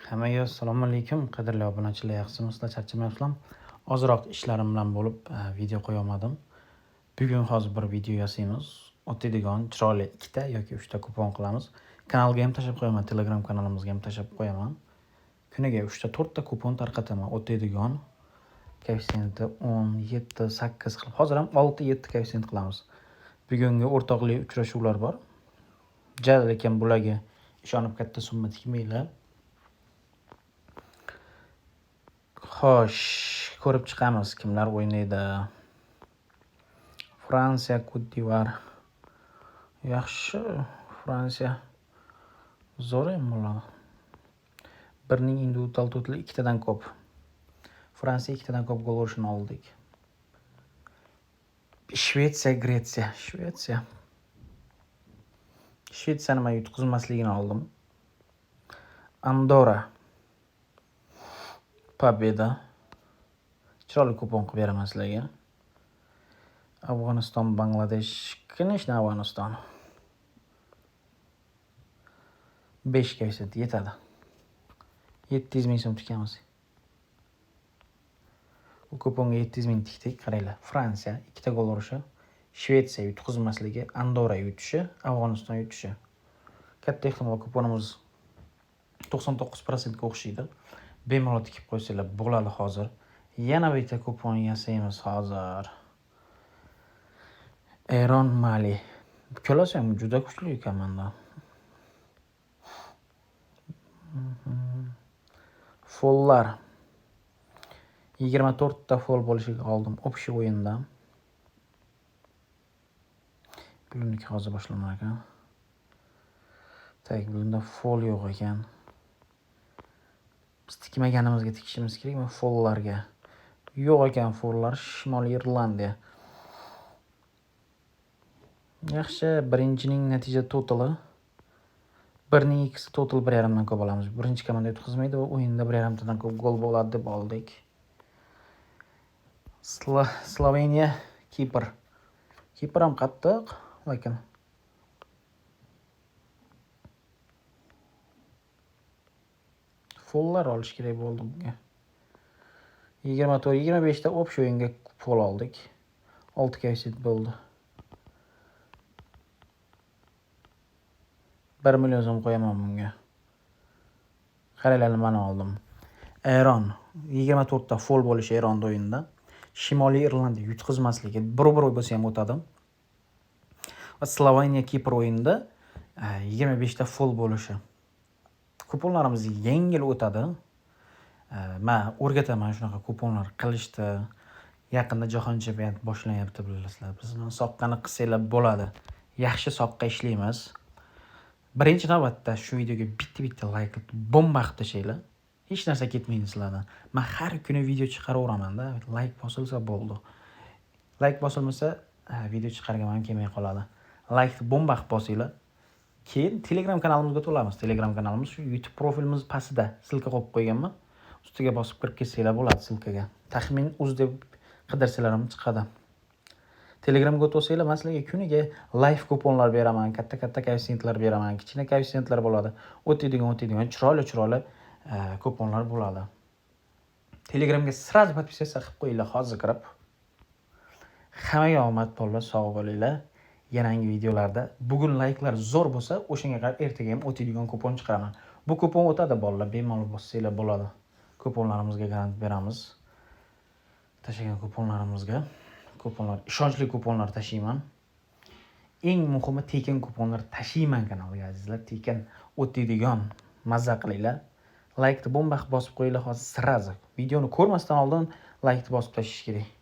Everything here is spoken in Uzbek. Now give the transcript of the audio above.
Hammaga assalomu alaykum, qadrli obunachilar, yaxshimisizlar, charchamayapsizlarmi? Ozroq ishlarim bilan bo'lib, video qo'ya olmadim. Bugun hozir bir video yasaymiz. O'tadigan chiroyli 2 ta yoki 3 ta kupon qilamiz. Kanalga ham tashlab qo'yaman, Telegram kanalimizga ham tashlab qo'yaman. Kuniga 3 ta, 4 ta kupon tarqataman. O'tadigan koeffitsiyenti 10, 7, 8 qilib, hozir ham 6, 7 koeffitsient qilamiz. Bugungi o'rtoqlik uchrashuvlar bor. Ja, lekin bularga ishonib katta summa tikmanglar. Xo'sh, ko'rib chiqamiz kimlar o'ynaydi. Fransiya, Kot-d'Ivuar. Yaxshi, Fransiya zo'r ham bo'ladi. Birning individual totali ikkitadan ko'p. Fransiya ikkitadan ko'p gol urishini oldik. Shvetsiya, Gretsiya. Shvetsiya. Shvetsiyani men yutqizmasligini oldim. Andorra. Победа. Chiroyli kupon qilib beraman sizlarga. Afg'oniston, Bangladesh. Конечно, Afg'oniston. 5 koeffitsient yetadi. 700 ming so'm tikamiz. Bu kuponga 700 ming tikdik, qaranglar. Fransiya ikkita gol urishi, Shvetsiya yutqizmasligi, Andorra yutishi, Afg'oniston yutishi. Katta ehtimol kuponimiz 99% ga o'xshaydi. Bemalol tikib qo'ysanglar bo'ladi hozir. Yana bitta kupon yasaymiz hozir. Eron, Mali. Ikkalasi ham juda kuchli komanda. Follar. 24 ta fol bo'lishiga oldim общий o'yinda. Buniki hozir boshlanar ekan. Так, bunda fol yo'q ekan. Biz tikmaganimizga tikishimiz kerakmi follarga? Yo'q ekan follar. Shimoliy Irlandiya. Yaxshi, birinchining natija totali. Birning ikkisi total 1.5 dan ko'p olamiz. Birinchi komanda yutqizmaydi va o'yinda 1.5 tadan ko'p gol bo'ladi deb oldik. Sloveniya, Kipr. Kipr ham qattiq, lekin follar olish kerak bo'ldi bunga. 24, 25 ta общий o'yinga fol oldik. 6 koeffitsient bo'ldi. 1 million so'm qo'yaman bunga. Qaranglar nimani oldim. Eron 24 ta fol bo'lishi Eronda o'yinda. Shimoliy Irlandiya yutqizmasligi bir-bir bo'lsa ham o'tadi. Va Sloveniya Kipr o'yinida 25 ta fol bo'lishi. Kuponlarimiz yengil o'tadi. Men o'rgataman shunaqa kuponlar qilishni. Yaqinda jahon chempionati boshlanyapti, bilasizlar. Bizni soqqani qilsanglar bo'ladi. Yaxshi soqqa ishlaymiz. Birinchi navbatda shu videoga bitta-bitta like bomba qilib tashlanglar. Hech narsa ketmaydi sizlardan. Men har kuni video chiqaraveraman-da. Like bosilsa bo'ldi. Like bosilmasa, video chiqarganim ham kelmay qoladi. Like bomba qilib bosinglar. Keyin Telegram kanalimizga to'lamiz. Telegram kanalimiz shu YouTube profilimiz pastida ссылка qo'yib qo'yganman. Ustiga bosib kirib ketsanglar bo'ladi ссылкаga. Taxmin uz deb qidirsanglar ham chiqadi. Telegramga o'tib olsanglar, men sizlarga kuniga live kuponlar beraman, katta-katta koeffitsiyentlar beraman, kichkina koeffitsiyentlar bo'ladi. O'tadigan chiroyli-chiroyli kuponlar bo'ladi. Telegramga сразу подписаться qilib qo'yinglar hozir kirib. Hammaga omad bolalar, sog' bo'linglar. Yangi videolarda bugun layklar zo'r bo'lsa, o'shanga qarab ertaga ham o'tadigan kupon chiqaraman. Bu kupon o'tadi bolalar, bemalol bossanglar bo'ladi. Kuponlarimizga garant beramiz. Tashlagan kuponlarimizga kuponlar, ishonchli kuponlar tashiyman. Eng muhimi tekin kuponlar tashiyman kanalga azizlar, tekin o'tadigan mazza qilinglar. Laykni bomba qilib bosib qo'yinglar hozir сразу. Videoni ko'rmasdan oldin laykni bosib tashlash kerak.